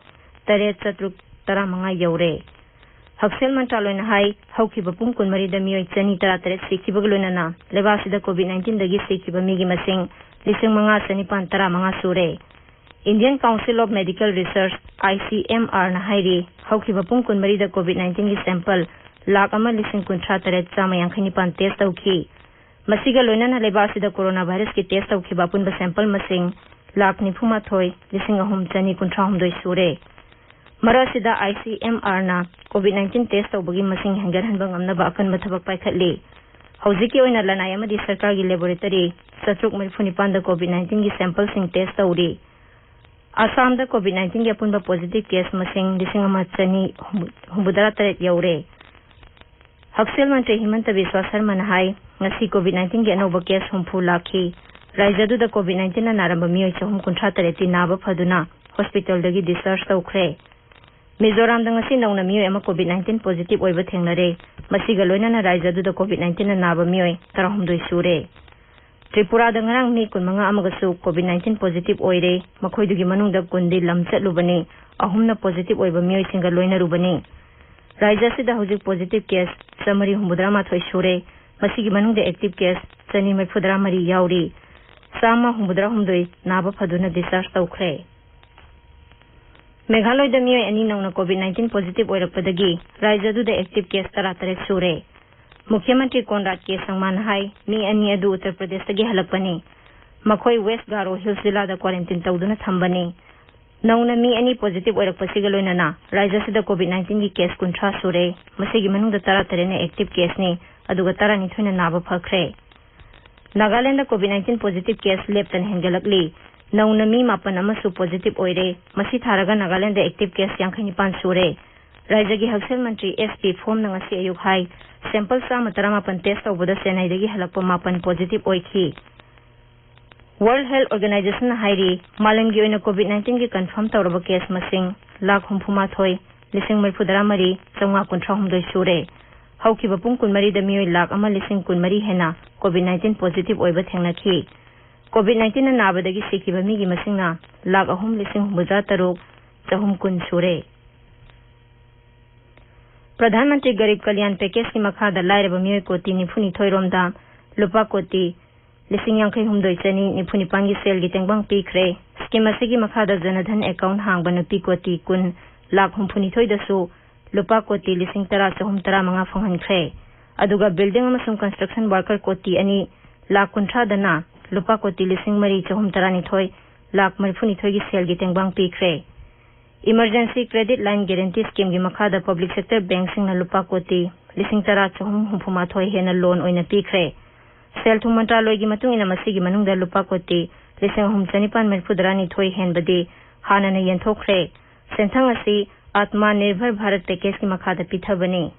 ꯇꯔꯦꯠ ꯆꯥꯇ꯭ꯔꯨꯛ ꯇꯔꯥꯃꯉꯥ ꯌꯧꯔꯦ꯫ ꯍꯛꯁꯦꯜ ꯃꯟꯇ꯭ꯔꯥꯂꯣꯏꯅ ꯍꯥꯏ, ꯍꯧꯈꯤꯕ ꯄꯨꯡ ꯀꯨꯟꯃꯔꯤꯗ ꯃꯤꯑꯣꯏ ꯆꯅꯤ ꯇꯔꯥꯇꯔꯦꯠ ꯁꯤꯈꯤꯕꯒ ꯂꯣꯏꯅꯅ ꯂꯩꯕꯥꯛ ꯑꯁꯤꯗ ꯀꯣꯚꯤꯗ ꯅꯥꯏꯟꯇꯤꯟꯗꯒꯤ ꯁꯤꯈꯤꯕ ꯃꯤꯒꯤ ꯃꯁꯤꯡ ꯂꯤꯁꯤꯡ ꯃꯉꯥ ꯆꯅꯤꯄꯥꯟ ꯇꯔꯥꯃꯉꯥ ꯁꯨꯔꯦ꯫ Indian Council of Medical Research, I C M R ꯅ ꯍꯥꯏꯔꯤ, ꯍꯧꯈꯤꯕ ꯄꯨꯡ ꯀꯨꯟꯃꯔꯤꯗ ꯀꯣꯚꯤꯗ ꯅꯥꯏꯟꯇꯤꯟꯒꯤ ꯁꯦꯝꯄꯜ ꯂꯥꯈ ꯑꯃ ꯂꯤꯁꯤꯡ ꯀꯨꯟꯊ꯭ꯔꯥ ꯇꯔꯦꯠ ꯆꯥꯝꯃ ꯌꯥꯡꯈꯩ ꯅꯤꯄꯥꯟ ꯇꯦꯁ ꯇꯧꯈꯤ꯫ ꯃꯁꯤꯒ ꯂꯣꯏꯅꯅ ꯂꯩꯕꯥꯛ ꯑꯁꯤꯗ ꯀꯣꯔꯣꯅꯥ ꯚꯥꯏꯔꯁꯀꯤ ꯇꯦꯁ ꯇꯧꯈꯤꯕ ꯑꯄꯨꯟꯕ ꯁꯦꯝꯄꯜ ꯃꯁꯤꯡ ꯂꯥꯈ ꯅꯤꯐꯨ ꯃꯥꯊꯣꯏ ꯂꯤꯁꯤꯡ ꯑꯍꯨꯝ ꯆꯅꯤ ꯀꯨꯟꯊ꯭ꯔꯥ ꯍꯨꯝꯗꯣꯏ ꯁꯨꯔꯦ꯫ ꯃꯔꯛ ꯑꯁꯤꯗ I C M R ꯅ ꯀꯣꯚꯤꯗ ꯅꯥꯏꯟꯇꯤꯟ ꯇꯦꯁ ꯇꯧꯕꯒꯤ ꯃꯁꯤꯡ ꯍꯦꯟꯒꯠꯍꯟꯕ ꯉꯝꯅꯕ ꯑꯀꯟꯕ ꯊꯕꯛ ꯄꯥꯏꯈꯠꯂꯤ꯫ ꯍꯧꯖꯤꯛꯀꯤ ꯑꯣꯏꯅ ꯂꯅꯥꯏ ꯑꯃꯗꯤ ꯁꯔꯀꯥꯔꯒꯤ ꯂꯦꯕꯣꯔꯦꯇꯔꯤ ꯆꯥꯇ꯭ꯔꯨꯛ ꯃꯔꯤꯐꯨ ꯅꯤꯄꯥꯟꯗ ꯀꯣꯚꯤꯗ ꯅꯥꯏꯟꯇꯤꯟꯒꯤ ꯁꯦꯝꯄꯜꯁꯤꯡ ꯇꯦꯁ ꯇꯧꯔꯤ꯫ ꯑꯁꯥꯝꯗ ꯀꯣꯚꯤꯗ ꯅꯥꯏꯟꯇꯤꯟꯒꯤ ꯑꯄꯨꯟꯕ ꯄꯣꯖꯤꯇꯤꯚ ꯀꯦꯁ ꯃꯁꯤꯡ ꯂꯤꯁꯤꯡ ꯑꯃ ꯆꯅꯤ ꯍꯨꯝꯐꯨꯇꯔꯥ ꯇꯔꯦꯠ ꯌꯧꯔꯦ꯫ ꯍꯛꯁꯦꯜ ꯃꯟꯇ꯭ꯔꯤ ꯍꯤꯃꯟꯇ ꯕꯤꯁ꯭ꯋꯥ ꯁꯔꯃꯅ ꯍꯥꯏ, ꯉꯁꯤ ꯀꯣꯚꯤꯗ ꯅꯥꯏꯟꯇꯤꯟꯒꯤ ꯑꯅꯧꯕ ꯀꯦꯁ ꯍꯨꯝꯐꯨ ꯂꯥꯛꯈꯤ꯫ ꯔꯥꯖ꯭ꯌ ꯑꯗꯨꯗ ꯀꯣꯚꯤꯗ ꯅꯥꯏꯟꯇꯤꯟꯅ ꯅꯥꯔꯝꯕ ꯃꯤꯑꯣꯏ ꯆꯍꯨꯝ ꯀꯨꯟꯊ꯭ꯔꯥ ꯇꯔꯦꯠꯇꯤ ꯅꯥꯕ ꯐꯗꯨꯅ ꯍꯣꯁꯄꯤꯇꯥꯜꯗꯒꯤ ꯗꯤꯁꯆꯥꯔꯖ ꯇꯧꯈ꯭ꯔꯦ꯫ ꯃꯤꯖꯣꯔꯥꯝꯗ ꯉꯁꯤ ꯅꯧꯅ ꯃꯤꯑꯣꯏ ꯑꯃ ꯀꯣꯚꯤꯗ ꯅꯥꯏꯟꯇꯤꯟ ꯄꯣꯖꯤꯇꯤꯚ ꯑꯣꯏꯕ ꯊꯦꯡꯅꯔꯦ꯫ ꯃꯁꯤꯒ ꯂꯣꯏꯅꯅ ꯔꯥꯖ꯭ꯌ ꯑꯗꯨꯗ ꯀꯣꯚꯤꯗ ꯅꯥꯏꯟꯇꯤꯟꯅ ꯅꯥꯕ ꯃꯤꯑꯣꯏ ꯇꯔꯥꯍꯨꯝꯗꯣꯏ ꯁꯨꯔꯦ꯫ ꯇ꯭ꯔꯤꯄꯨꯔꯥꯗ ꯉꯔꯥꯡ ꯃꯤ ꯀꯨꯟꯃꯉꯥ ꯑꯃꯒꯁꯨ ꯀꯣꯚꯤꯗ ꯅꯥꯏꯟꯇꯤꯟ ꯄꯣꯖꯤꯇꯤꯚ ꯑꯣꯏꯔꯦ꯫ ꯃꯈꯣꯏꯗꯨꯒꯤ ꯃꯅꯨꯡꯗ ꯀꯨꯟꯗꯤ ꯂꯝ ꯆꯠꯂꯨꯕꯅꯤ, ꯑꯍꯨꯝꯅ ꯄꯣꯖꯤꯇꯤꯚ ꯑꯣꯏꯕ ꯃꯤꯑꯣꯏꯁꯤꯡꯒ ꯂꯣꯏꯅꯔꯨꯕꯅꯤ꯫ ꯔꯥꯖ꯭ꯌ ꯑꯁꯤꯗ ꯍꯧꯖꯤꯛ ꯄꯣꯖꯤꯇꯤꯚ ꯀꯦꯁ ꯆꯥꯃꯔꯤ ꯍꯨꯝꯐꯨꯇꯔꯥ ꯃꯥꯊꯣꯏ ꯁꯨꯔꯦ꯫ ꯃꯁꯤꯒꯤ ꯃꯅꯨꯡꯗ ꯑꯦꯛꯇꯤꯚ ꯀꯦꯁ ꯆꯅꯤ ꯃꯔꯤꯐꯨꯇꯔꯥ ꯃꯔꯤ ꯌꯥꯎꯔꯤ꯫ ꯆꯥꯝꯃ ꯍꯨꯝꯐꯨꯇꯔꯥ ꯍꯨꯝꯗꯣꯏ ꯅꯥꯕ ꯐꯗꯨꯅ ꯗꯤꯁꯆꯥꯔꯖ ꯇꯧꯈ꯭ꯔꯦ꯫ ꯃꯦꯘꯥꯂꯣꯏꯗ ꯃꯤꯑꯣꯏ ꯑꯅꯤ ꯅꯧꯅ ꯀꯣꯚꯤꯗ ꯅꯥꯏꯟꯇꯤꯟ ꯄꯣꯖꯤꯇꯤꯚ ꯑꯣꯏꯔꯛꯄꯗꯒꯤ ꯔꯥꯖ꯭ꯌ ꯑꯗꯨꯗ ꯑꯦꯛꯇꯤꯚ ꯀꯦꯁ ꯇꯔꯥꯇꯔꯦꯠ ꯁꯨꯔꯦ꯫ ꯃꯨꯈ꯭ꯌ ꯃꯟꯇ꯭ꯔꯤ ꯀꯣꯟꯔꯥꯗ ꯀꯦ ꯁꯪꯃꯥꯅ ꯍꯥꯏ, ꯃꯤ ꯑꯅꯤ ꯑꯗꯨ ꯎꯠꯇꯔ ꯄ꯭ꯔꯗꯦꯁꯇꯒꯤ ꯍꯜꯂꯛꯄꯅꯤ꯫ ꯃꯈꯣꯏ ꯋꯦꯁ ꯒꯥꯔꯣ ꯍꯤꯜꯁ ꯖꯤꯂꯥꯗ ꯀ꯭ꯋꯥꯔꯦꯟꯇꯤꯟ ꯇꯧꯗꯨꯅ ꯊꯝꯕꯅꯤ꯫ ꯅꯧꯅ ꯃꯤ ꯑꯅꯤ positive ꯑꯣꯏꯔꯛꯄꯁꯤꯒ ꯂꯣꯏꯅꯅ ꯔꯥꯖ꯭ꯌꯁꯤꯗ COVID nineteenꯒꯤ case ꯀꯨꯟꯊ꯭ꯔꯥ ꯁꯨꯔꯦ꯫ ꯃꯁꯤꯒꯤ ꯃꯅꯨꯡꯗ ꯇꯔꯥꯇꯔꯦꯠꯅ active caseꯅꯤ, ꯑꯗꯨꯒ ꯇꯔꯥꯅꯤꯊꯣꯏꯅ ꯅꯥꯕ ꯐꯈ꯭ꯔꯦ꯫ Nagaland COVID nineteen positive case ꯂꯦꯞꯇꯅ ꯍꯦꯟꯒꯠꯂꯛꯂꯤ꯫ ꯅꯧꯅ ꯃꯤ ꯃꯥꯄꯟ ꯑꯃꯁꯨ positive ꯑꯣꯏꯔꯦ꯫ ꯃꯁꯤ ꯊꯥꯔꯒ ꯅꯥꯒꯥꯂꯦꯟꯗ active case ꯌꯥꯡꯈꯩ ꯅꯤꯄꯥꯟ ꯁꯨꯔꯦ꯫ ꯔꯥꯖ꯭ꯌꯒꯤ ꯍꯛꯁꯦꯜ ꯃꯟꯇ꯭ꯔꯤ ꯑꯦꯁ ꯄꯤ ꯐꯣꯝꯅ ꯉꯁꯤ ꯑꯌꯨꯛ ꯍꯥꯏ, sample ꯆꯥꯝꯃ ꯇꯔꯥꯃꯥꯄꯟ test ꯇꯧꯕꯗ ꯆꯦꯟꯅꯥꯏꯗꯒꯤ ꯍꯜꯂꯛꯄ ꯃꯥꯄꯟ positive ꯑꯣꯏꯈꯤ꯫ World Health Organizationꯅ ꯍꯥꯏꯔꯤ, ꯃꯥꯂꯦꯝꯒꯤ ꯑꯣꯏꯅ COVID nineteenꯒꯤ confirm ꯇꯧꯔꯕ case ꯃꯁꯤꯡ ꯂꯥꯈ ꯍꯨꯝꯐꯨ ꯃꯥꯊꯣꯏ, ꯂꯤꯁꯤꯡ ꯃꯔꯤꯐꯨ ꯇꯔꯥ ꯃꯔꯤ, ꯆꯥꯝꯃꯉꯥ ꯀꯨꯟꯊ꯭ꯔꯥ ꯍꯨꯝꯗꯣꯏ ꯁꯨꯔꯦ꯫ ꯍꯧꯈꯤꯕ ꯄꯨꯡ ꯀꯨꯟꯃꯔꯤꯗ ꯃꯤꯑꯣꯏ ꯂꯥꯈ ꯑꯃ ꯂꯤꯁꯤꯡ ꯀꯨꯟ ꯃꯔꯤ ꯍꯦꯟꯅ COVID nineteen positive ꯑꯣꯏꯕ ꯊꯦꯡꯅꯈꯤ꯫ COVID nineteenꯅ ꯅꯥꯕꯗꯒꯤ ꯁꯤꯈꯤꯕ ꯃꯤꯒꯤ ꯃꯁꯤꯡꯅ ꯂꯥꯈ ꯑꯍꯨꯝ ꯂꯤꯁꯤꯡ ꯍꯨꯝꯐꯨꯇꯔꯥ ꯇꯔꯨꯛ, ꯆꯍꯨꯝ ꯀꯨꯟ ꯁꯨꯔꯦ꯫ ꯄ꯭ꯔꯙꯥꯟ ꯃꯟꯇ꯭ꯔꯤ ꯒꯔꯤꯕ ꯀꯜꯌꯥꯟ ꯄꯦꯀꯦꯖꯀꯤ ꯃꯈꯥꯗ ꯂꯥꯏꯔꯕ ꯃꯤꯑꯣꯏ ꯀꯣꯇꯤ ꯅꯤꯐꯨ ꯅꯤꯊꯣꯏ ꯔꯣꯝꯗ ꯂꯨꯄꯥ ꯀꯣꯇꯤ ꯂꯤꯁꯤꯡ ꯌꯥꯡꯈꯩ ꯍꯨꯝꯗꯣꯏ ꯆꯅꯤ ꯅꯤꯐꯨ ꯅꯤꯄꯥꯟꯒꯤ ꯁꯦꯜꯒꯤ ꯇꯦꯡꯕꯥꯡ ꯄꯤꯈ꯭ꯔꯦ꯫ Scheme ꯑꯁꯤꯒꯤ ꯃꯈꯥꯗ ꯖꯅꯙꯟ account ꯍꯥꯡꯕ ꯅꯨꯄꯤ ꯀꯣꯇꯤ ꯀꯨꯟ ꯂꯥꯈ ꯍꯨꯝꯐꯨ ꯅꯤꯊꯣꯏꯗꯁꯨ ꯂꯨꯄꯥ ꯀꯣꯇꯤ ꯂꯤꯁꯤꯡ ꯇꯔꯥ ꯆꯍꯨꯝ ꯇꯔꯥ ꯃꯉꯥ ꯐꯪꯍꯟꯈ꯭ꯔꯦ꯫ ꯑꯗꯨꯒ building ꯑꯃꯁꯨꯡ construction worker ꯀꯣꯇꯤ ꯑꯅꯤ ꯂꯥꯈ ꯀꯨꯟꯊ꯭ꯔꯥꯗꯅ ꯂꯨꯄꯥ ꯀꯣꯇꯤ ꯂꯤꯁꯤꯡ ꯃꯔꯤ ꯆꯍꯨꯝ ꯇꯔꯥꯅꯤꯊꯣꯏ ꯂꯥꯈ ꯃꯔꯤꯐꯨ ꯅꯤꯊꯣꯏꯒꯤ ꯁꯦꯜꯒꯤ ꯇꯦꯡꯕꯥꯡ ꯄꯤꯈ꯭ꯔꯦ꯫ Emergency Credit Line Guarantee Schemeꯒꯤ ꯃꯈꯥꯗ public sector bankꯁꯤꯡꯅ ꯂꯨꯄꯥ ꯀꯣꯇꯤ ꯂꯤꯁꯤꯡ ꯇꯔꯥ ꯆꯍꯨꯝ ꯍꯨꯝꯐꯨ ꯃꯥꯊꯣꯏ ꯍꯦꯟꯅ loan ꯑꯣꯏꯅ ꯄꯤꯈ꯭ꯔꯦ꯫ ꯁꯦꯜ ꯊꯨꯝ ꯃꯟꯇ꯭ꯔꯥꯂꯣꯏꯒꯤ ꯃꯇꯨꯡ ꯏꯟꯅ, ꯃꯁꯤꯒꯤ ꯃꯅꯨꯡꯗ ꯂꯨꯄꯥ ꯀꯣꯇꯤ ꯂꯤꯁꯤꯡ ꯑꯍꯨꯝ ꯆꯅꯤꯄꯥꯟ ꯃꯔꯤꯐꯨ ꯇꯔꯥ ꯅꯤꯊꯣꯏ ꯍꯦꯟꯕꯗꯤ ꯍꯥꯟꯅꯅ ꯌꯦꯟꯊꯣꯛꯈ꯭ꯔꯦ꯫ ꯁꯦꯟꯊꯪ ꯑꯁꯤ Atma Nirbhar Bharat Packageꯀꯤ ꯃꯈꯥꯗ ꯄꯤꯊꯕꯅꯤ꯫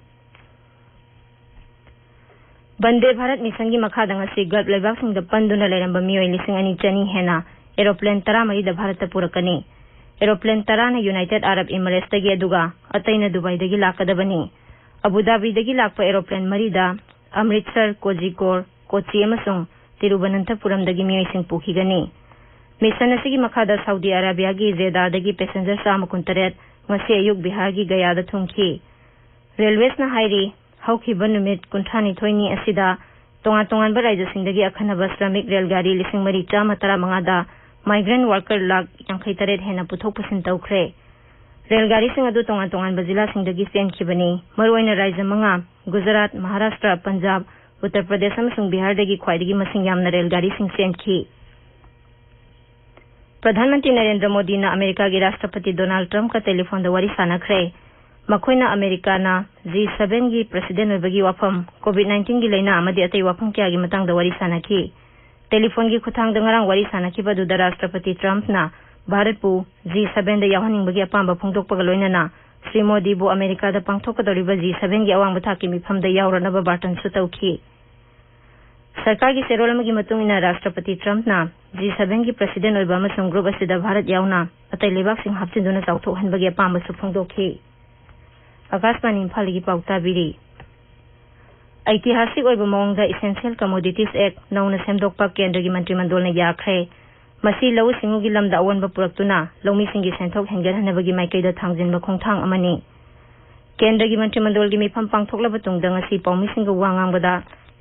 ꯕꯟꯗꯦ ꯚꯥꯔꯠ ꯃꯤꯁꯟꯒꯤ ꯃꯈꯥꯗ ꯉꯁꯤ Gulf ꯂꯩꯕꯥꯛꯁꯤꯡꯗ ꯄꯟꯗꯨꯅ ꯂꯩꯔꯝꯕ ꯃꯤꯑꯣꯏ ꯂꯤꯁꯤꯡ ꯑꯅꯤ ꯆꯅꯤ ꯍꯦꯟꯅ aeroplane ꯇꯔꯥꯃꯔꯤꯗ ꯚꯥꯔꯠꯇ ꯄꯨꯔꯛꯀꯅꯤ꯫ Aeroplane ꯇꯔꯥꯅ United Arab Emiratesꯇꯒꯤ, ꯑꯗꯨꯒ ꯑꯇꯩꯅ ꯗꯨꯕꯥꯏꯗꯒꯤ ꯂꯥꯛꯀꯗꯕꯅꯤ꯫ ꯑꯕꯨ ꯙꯥꯕꯤꯗꯒꯤ ꯂꯥꯛꯄ aeroplane ꯃꯔꯤꯗ ꯑꯃ꯭ꯔꯤꯠꯁꯔ, ꯀꯣꯖꯤꯀꯣꯔ, ꯀꯣꯆꯤ ꯑꯃꯁꯨꯡ ꯇꯤꯔꯨꯕꯅꯟꯊꯄꯨꯔꯝꯗꯒꯤ ꯃꯤꯑꯣꯏꯁꯤꯡ ꯄꯨꯈꯤꯒꯅꯤ꯫ ꯃꯤꯁꯟ ꯑꯁꯤꯒꯤ ꯃꯈꯥꯗ ꯁꯥꯎꯗꯤ ꯑꯔꯥꯕꯤꯌꯥꯒꯤ ꯖꯦꯗꯥꯗꯒꯤ passenger ꯆꯥꯝꯃ ꯀꯨꯟꯇꯔꯦꯠ ꯉꯁꯤ ꯑꯌꯨꯛ ꯕꯤꯍꯥꯔꯒꯤ ꯒꯌꯥꯗ ꯊꯨꯡꯈꯤ꯫ Railwaysꯅ ꯍꯥꯏꯔꯤ, ꯍꯧꯈꯤꯕ ꯅꯨꯃꯤꯠ ꯀꯨꯟꯊ꯭ꯔꯥꯅꯤꯊꯣꯏꯅꯤ ꯑꯁꯤꯗ ꯇꯣꯉꯥꯟ ꯇꯣꯉꯥꯟꯕ ꯔꯥꯖ꯭ꯌꯁꯤꯡꯗꯒꯤ ꯑꯈꯟꯅꯕ ꯁ꯭ꯔꯃꯤꯛ ꯔꯦꯜꯒꯥꯔꯤ ꯂꯤꯁꯤꯡ ꯃꯔꯤ ꯆꯥꯝꯃ ꯇꯔꯥꯃꯉꯥꯗ migrant worker ꯂꯥꯈ ꯌꯥꯡꯈꯩ ꯇꯔꯦꯠ ꯍꯦꯟꯅ ꯄꯨꯊꯣꯛ ꯄꯨꯁꯤꯟ ꯇꯧꯈ꯭ꯔꯦ꯫ ꯔꯦꯜꯒꯥꯔꯤꯁꯤꯡ ꯑꯗꯨ ꯇꯣꯉꯥꯟ ꯇꯣꯉꯥꯟꯕ ꯖꯤꯂꯥꯁꯤꯡꯗꯒꯤ ꯆꯦꯟꯈꯤꯕꯅꯤ꯫ ꯃꯔꯨꯑꯣꯏꯅ ꯔꯥꯖ꯭ꯌ ꯃꯉꯥ, ꯒꯨꯖꯔꯥꯠ, ꯃꯍꯥꯔꯥꯁꯇ꯭ꯔ, ꯄꯟꯖꯥꯕ, ꯎꯠꯇꯔ ꯄ꯭ꯔꯗꯦꯁ ꯑꯃꯁꯨꯡ ꯕꯤꯍꯥꯔꯗꯒꯤ ꯈ꯭ꯋꯥꯏꯗꯒꯤ ꯃꯁꯤꯡ ꯌꯥꯝꯅ ꯔꯦꯜꯒꯥꯔꯤꯁꯤꯡ ꯆꯦꯟꯈꯤ꯫ ꯄ꯭ꯔꯙꯥꯟ ꯃꯟꯇ꯭ꯔꯤ ꯅꯔꯦꯟꯗ꯭ꯔ ꯃꯣꯗꯤꯅ ꯑꯃꯦꯔꯤꯀꯥꯒꯤ ꯔꯥꯁꯇ꯭ꯔꯄꯇꯤ ꯗꯣꯅꯥꯜꯗ ꯇ꯭ꯔꯝꯞꯀ ꯇꯦꯂꯤꯐꯣꯟꯗ ꯋꯥꯔꯤ ꯁꯥꯟꯅꯈ꯭ꯔꯦ꯫ ꯃꯈꯣꯏꯅ ꯑꯃꯦꯔꯤꯀꯥꯅ ꯖꯤ ꯁꯚꯦꯟꯒꯤ ꯄ꯭ꯔꯁꯤꯗꯦꯟ ꯑꯣꯏꯕꯒꯤ ꯋꯥꯐꯝ, ꯀꯣꯚꯤꯗ ꯅꯥꯏꯟꯇꯤꯟꯒꯤ ꯂꯥꯏꯅꯥ ꯑꯃꯗꯤ ꯑꯇꯩ ꯋꯥꯐꯝ ꯀꯌꯥꯒꯤ ꯃꯇꯥꯡꯗ ꯋꯥꯔꯤ ꯁꯥꯟꯅꯈꯤ꯫ ꯇꯦꯂꯤꯐꯣꯟꯒꯤ ꯈꯨꯠꯊꯥꯡꯗ ꯉꯔꯥꯡ ꯋꯥꯔꯤ ꯁꯥꯟꯅꯈꯤꯕ ꯑꯗꯨꯗ ꯔꯥꯁꯇ꯭ꯔꯄꯇꯤ ꯇ꯭ꯔꯝꯞꯅ ꯚꯥꯔꯠꯄꯨ ꯖꯤ ꯁꯚꯦꯟꯗ ꯌꯥꯎꯍꯟꯅꯤꯡꯕꯒꯤ ꯑꯄꯥꯝꯕ ꯐꯣꯡꯗꯣꯛꯄꯒ ꯂꯣꯏꯅꯅ ꯁ꯭ꯔꯤ ꯃꯣꯗꯤꯕꯨ ꯑꯃꯦꯔꯤꯀꯥꯗ ꯄꯥꯡꯊꯣꯛꯀꯗꯧꯔꯤꯕ ꯖꯤ ꯁꯚꯦꯟꯒꯤ ꯑꯋꯥꯡꯕ ꯊꯥꯛꯀꯤ ꯃꯤꯐꯝꯗ ꯌꯥꯎꯔꯅꯕ ꯕꯥꯔꯇꯟꯁꯨ ꯇꯧꯈꯤ꯫ ꯁꯔꯀꯥꯔꯒꯤ ꯆꯦꯔꯣꯜ ꯑꯃꯒꯤ ꯃꯇꯨꯡ ꯏꯟꯅ ꯔꯥꯁꯇ꯭ꯔꯄꯇꯤ ꯇ꯭ꯔꯝꯞꯅ ꯖꯤ ꯁꯚꯦꯟꯒꯤ ꯄ꯭ꯔꯁꯤꯗꯦꯟ ꯑꯣꯏꯕ ꯑꯃꯁꯨꯡ ꯒ꯭ꯔꯨꯞ ꯑꯁꯤꯗ ꯚꯥꯔꯠ ꯌꯥꯎꯅ ꯑꯇꯩ ꯂꯩꯕꯥꯛꯁꯤꯡ ꯍꯥꯞꯆꯤꯟꯗꯨꯅ ꯆꯥꯎꯊꯣꯛꯍꯟꯕꯒꯤ ꯑꯄꯥꯝꯕꯁꯨ ꯐꯣꯡꯗꯣꯛꯈꯤ꯫ ꯑꯥꯀꯥꯁꯕꯥꯅꯤ ꯏꯝꯐꯥꯜꯗꯒꯤ ꯄꯥꯎ ꯇꯥꯕꯤꯔꯤ꯫ ꯑꯩꯇꯤꯍꯥꯁꯤꯛ ꯑꯣꯏꯕ ꯃꯑꯣꯡꯗ Essential Commodities Act ꯅꯧꯅ ꯁꯦꯝꯗꯣꯛꯄ ꯀꯦꯟꯗ꯭ꯔꯒꯤ ꯃꯟꯇ꯭ꯔꯤ ꯃꯟꯗꯣꯜꯅ ꯌꯥꯈ꯭ꯔꯦ꯫ ꯃꯁꯤ ꯂꯧꯎ ꯁꯤꯡꯎꯒꯤ ꯂꯝꯗ ꯑꯑꯣꯟꯕ ꯄꯨꯔꯛꯇꯨꯅ ꯂꯧꯃꯤꯁꯤꯡꯒꯤ ꯁꯦꯟꯊꯣꯛ ꯍꯦꯟꯒꯠꯍꯟꯅꯕꯒꯤ ꯃꯥꯏꯀꯩꯗ ꯊꯥꯡꯖꯤꯟꯕ ꯈꯣꯡꯊꯥꯡ ꯑꯃꯅꯤ꯫ ꯀꯦꯟꯗ꯭ꯔꯒꯤ ꯃꯟꯇ꯭ꯔꯤ ꯃꯟꯗꯣꯜꯒꯤ ꯃꯤꯐꯝ ꯄꯥꯡꯊꯣꯛꯂꯕ ꯇꯨꯡꯗ ꯉꯁꯤ ꯄꯥꯎꯃꯤꯁꯤꯡꯒ ꯋꯥ ꯉꯥꯡꯕꯗ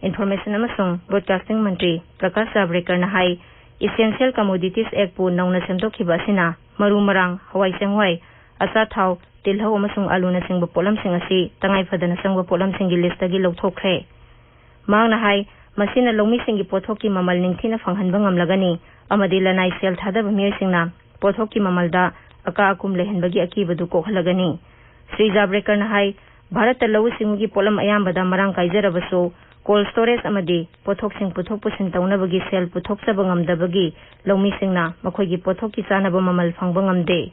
Information ꯑꯃꯁꯨꯡ Broadcasting ꯃꯟꯇ꯭ꯔꯤ ꯄ꯭ꯔꯀꯥꯁ ꯖꯥꯕ꯭ꯔꯦꯀꯔꯅ ꯍꯥꯏ, Essential Commodities Actꯄꯨ ꯅꯧꯅ ꯁꯦꯝꯗꯣꯛꯈꯤꯕ ꯑꯁꯤꯅ ꯃꯔꯨ ꯃꯔꯥꯡ, ꯍꯋꯥꯏ ꯆꯦꯡꯋꯥꯏ, ꯑꯆꯥꯊꯥꯎ, ꯇꯤꯜꯍꯧ ꯑꯃꯁꯨꯡ ꯑꯂꯨꯅꯆꯤꯡꯕ ꯄꯣꯠꯂꯝꯁꯤꯡ ꯑꯁꯤ ꯇꯉꯥꯏ ꯐꯗꯅ ꯆꯪꯕ ꯄꯣꯠꯂꯝꯁꯤꯡꯒꯤ ꯂꯤꯁꯇꯒꯤ ꯂꯧꯊꯣꯛꯈ꯭ꯔꯦ꯫ ꯃꯍꯥꯛꯅ ꯍꯥꯏ, ꯃꯁꯤꯅ ꯂꯧꯃꯤꯁꯤꯡꯒꯤ ꯄꯣꯠꯊꯣꯛꯀꯤ ꯃꯃꯜ ꯅꯤꯡꯊꯤꯅ ꯐꯪꯍꯟꯕ ꯉꯝꯂꯒꯅꯤ ꯑꯃꯗꯤ ꯂꯅꯥꯏ ꯁꯦꯜ ꯊꯥꯗꯕ ꯃꯤꯑꯣꯏꯁꯤꯡꯅ ꯄꯣꯠꯊꯣꯛꯀꯤ ꯃꯃꯜꯗ ꯑꯀꯥ ꯑꯀꯨꯝ ꯂꯩꯍꯟꯕꯒꯤ ꯑꯀꯤꯕꯗꯨ ꯀꯣꯛꯍꯜꯂꯒꯅꯤ꯫ ꯁ꯭ꯔꯤ ꯖꯥꯕ꯭ꯔꯦꯀꯔꯅ ꯍꯥꯏ, ꯚꯥꯔꯠꯇ ꯂꯧꯎ ꯁꯤꯡꯎꯒꯤ ꯄꯣꯠꯂꯝ ꯑꯌꯥꯝꯕꯗ ꯃꯔꯥꯡ ꯀꯥꯏꯖꯔꯕꯁꯨ, cold storage ꯑꯃꯗꯤ ꯄꯣꯠꯊꯣꯛꯁꯤꯡ ꯄꯨꯊꯣꯛ ꯄꯨꯁꯤꯟ ꯇꯧꯅꯕꯒꯤ ꯁꯦꯜ ꯄꯨꯊꯣꯛꯆꯕ ꯉꯝꯗꯕꯒꯤ ꯂꯧꯃꯤꯁꯤꯡꯅ ꯃꯈꯣꯏꯒꯤ ꯄꯣꯠꯊꯣꯛꯀꯤ ꯆꯥꯅꯕ ꯃꯃꯜ ꯐꯪꯕ ꯉꯝꯗꯦ꯫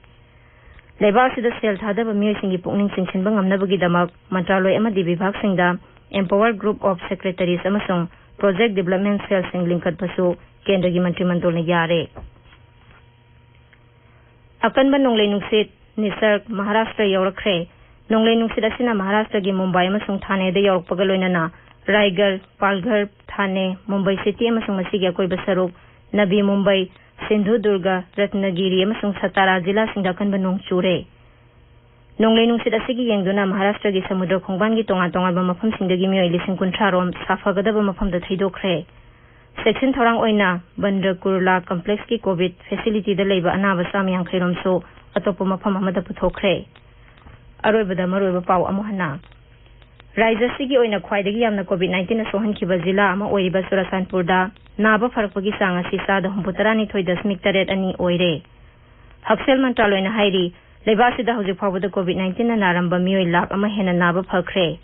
ꯂꯩꯕꯥꯛ ꯑꯁꯤꯗ ꯁꯦꯜ ꯊꯥꯗꯕ ꯃꯤꯑꯣꯏꯁꯤꯡꯒꯤ ꯄꯨꯛꯅꯤꯡ ꯆꯤꯡꯁꯤꯟꯕ ꯉꯝꯅꯕꯒꯤꯗꯃꯛ ꯃꯟꯇ꯭ꯔꯥꯂꯣꯏ ꯑꯃꯗꯤ ꯕꯤꯚꯥꯒꯁꯤꯡꯗ Empower Group of Secretaries ꯑꯃꯁꯨꯡ Project Development Cellꯁꯤꯡ ꯂꯤꯡꯈꯠꯄꯁꯨ ꯀꯦꯟꯗ꯭ꯔꯒꯤ ꯃꯟꯇ꯭ꯔꯤ ꯃꯟꯗꯣꯜꯅ ꯌꯥꯔꯦ꯫ ꯑꯀꯟꯕ ꯅꯣꯡꯂꯩ ꯅꯨꯡꯁꯤꯠ ꯅꯤꯁꯔꯒ ꯃꯍꯥꯔꯥꯁꯇ꯭ꯔ ꯌꯧꯔꯛꯈ꯭ꯔꯦ꯫ ꯅꯣꯡꯂꯩ ꯅꯨꯡꯁꯤꯠ ꯑꯁꯤꯅ ꯃꯍꯥꯔꯥꯁꯇ꯭ꯔꯒꯤ ꯃꯨꯝꯕꯥꯏ ꯑꯃꯁꯨꯡ ꯊꯥꯅꯦꯗ ꯌꯧꯔꯛꯄꯒ ꯂꯣꯏꯅꯅ ꯔꯥꯏꯒꯔ, ꯄꯥꯜꯘꯔ, ꯊꯥꯅꯦ, ꯃꯨꯝꯕꯥꯏ ꯁꯤꯇꯤ ꯑꯃꯁꯨꯡ ꯃꯁꯤꯒꯤ ꯑꯀꯣꯏꯕ ꯁꯔꯨꯛ, ꯅꯕꯤ ꯃꯨꯝꯕꯥꯏ, ꯁꯤꯟꯙꯨꯗꯨꯔꯒ, ꯔꯠꯅꯒꯤꯔꯤ ꯑꯃꯁꯨꯡ ꯁꯇꯥꯔꯥ ꯖꯤꯂꯥꯁꯤꯡꯗ ꯑꯀꯟꯕ ꯅꯣꯡ ꯆꯨꯔꯦ꯫ ꯅꯣꯡꯂꯩ ꯅꯨꯡꯁꯤꯠ ꯑꯁꯤꯒꯤ ꯌꯦꯡꯗꯨꯅ ꯃꯍꯥꯔꯥꯁꯇ꯭ꯔꯒꯤ ꯁꯃꯨꯗ꯭ꯔ ꯈꯣꯡꯕꯥꯟꯒꯤ ꯇꯣꯉꯥꯟ ꯇꯣꯉꯥꯟꯕ ꯃꯐꯝꯁꯤꯡꯗꯒꯤ ꯃꯤꯑꯣꯏ ꯂꯤꯁꯤꯡ ꯀꯨꯟꯊ꯭ꯔꯥ ꯔꯣꯝ ꯁꯥꯐꯒꯗꯕ ꯃꯐꯝꯗ ꯊꯩꯗꯣꯛꯈ꯭ꯔꯦ꯫ ꯆꯦꯛꯁꯤꯟ ꯊꯧꯔꯥꯡ ꯑꯣꯏꯅ ꯕꯟꯗ꯭ꯔ ꯀꯨꯔꯂꯥ ꯀꯝꯄ꯭ꯂꯦꯛꯁꯀꯤ ꯀꯣꯚꯤꯗ ꯐꯦꯁꯤꯂꯤꯇꯤꯗ ꯂꯩꯕ ꯑꯅꯥꯕ ꯆꯥꯝꯃ ꯌꯥꯡꯈꯩ ꯔꯣꯝꯁꯨ ꯑꯇꯣꯞꯄ ꯃꯐꯝ ꯑꯃꯗ ꯄꯨꯊꯣꯛꯈ꯭ꯔꯦ꯫ ꯑꯔꯣꯏꯕꯗ ꯃꯔꯨꯑꯣꯏꯕ ꯄꯥꯎ ꯑꯃꯨꯛ ꯍꯟꯅ꯫ ꯔꯥꯖ꯭ꯌ ꯑꯁꯤꯒꯤ ꯑꯣꯏꯅ ꯈ꯭ꯋꯥꯏꯗꯒꯤ ꯌꯥꯝꯅ COVID nineteen ꯁꯣꯛꯍꯟꯈꯤꯕ ꯖꯤꯂꯥ ꯑꯃ ꯑꯣꯏꯔꯤꯕ ꯆꯨꯔꯥꯆꯥꯟꯄꯨꯔꯗ ꯅꯥꯕ ꯐꯔꯛꯄꯒꯤ ꯆꯥꯡ ꯑꯁꯤ ꯆꯥꯗ ꯍꯨꯝꯐꯨꯇꯔꯥꯅꯤꯊꯣꯏ ꯗꯁꯃꯤꯛ ꯇꯔꯦꯠ ꯑꯅꯤ ꯑꯣꯏꯔꯦ꯫ ꯍꯛꯁꯦꯜ ꯃꯟꯇ꯭ꯔꯥꯂꯣꯏꯅ ꯍꯥꯏꯔꯤ, ꯂꯩꯕꯥꯛ ꯑꯁꯤꯗ ꯍꯧꯖꯤꯛ ꯐꯥꯎꯕꯗ COVID nineteen ꯅꯥꯔꯝꯕ ꯃꯤꯑꯣꯏ ꯂꯥꯈ ꯑꯃ ꯍꯦꯟꯅ ꯅꯥꯕ ꯐꯈ꯭ꯔꯦ꯫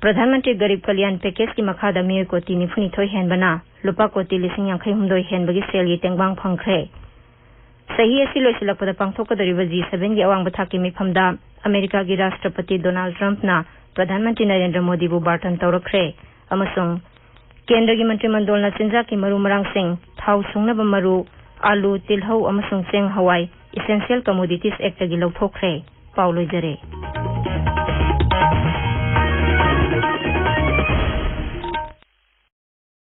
ꯄ꯭ꯔꯙꯥꯟ ꯃꯟꯇ꯭ꯔꯤ ꯒꯔꯤꯕ ꯀꯜꯌꯥꯟ ꯄꯦꯀꯦꯖꯀꯤ ꯃꯈꯥꯗ ꯃꯤꯑꯣꯏ ꯀꯣꯇꯤ ꯅꯤꯐꯨꯅꯤꯊꯣꯏ ꯍꯦꯟꯕꯅ ꯂꯨꯄꯥ ꯀꯣꯇꯤ ꯂꯤꯁꯤꯡ ꯌꯥꯡꯈꯩ ꯍꯨꯝꯗꯣꯏ ꯍꯦꯟꯕꯒꯤ ꯁꯦꯜꯒꯤ ꯇꯦꯡꯕꯥꯡ ꯐꯪꯈ꯭ꯔꯦ꯫ ꯆꯍꯤ ꯑꯁꯤ ꯂꯣꯏꯁꯤꯜꯂꯛꯄꯗ ꯄꯥꯡꯊꯣꯛꯀꯗꯧꯔꯤꯕ G seven ꯒꯤ ꯑꯋꯥꯡꯕ ꯊꯥꯛꯀꯤ ꯃꯤꯐꯝꯗ ꯑꯃꯦꯔꯤꯀꯥꯒꯤ ꯔꯥꯁꯇ꯭ꯔꯄꯇꯤ ꯗꯣꯅꯥꯜꯗ ꯇ꯭ꯔꯝꯞꯅ ꯄ꯭ꯔꯙꯥꯟ ꯃꯟꯇ꯭ꯔꯤ ꯅꯔꯦꯟꯗ꯭ꯔ ꯃꯣꯗꯤꯕꯨ ꯕꯥꯔꯇꯟ ꯇꯧꯔꯛꯈ꯭ꯔꯦ ꯑꯃꯁꯨꯡ ꯀꯦꯟꯗ꯭ꯔꯒꯤ ꯃꯟꯇ꯭ꯔꯤ ꯃꯟꯗꯣꯜꯅ ꯆꯤꯟꯖꯥꯛꯀꯤ ꯃꯔꯨ ꯃꯔꯥꯡꯁꯤꯡ, ꯊꯥꯎ ꯁꯨꯡꯅꯕ ꯃꯔꯨ, ꯑꯥꯂꯨ, ꯇꯤꯜꯍꯧ ꯑꯃꯁꯨꯡ ꯆꯦꯡ ꯍꯋꯥꯏ, Essential Commodities Actꯒꯤ ꯂꯧꯊꯣꯛꯈ꯭ꯔꯦ꯫ ꯄꯥꯎ ꯂꯣꯏꯖꯔꯦ꯫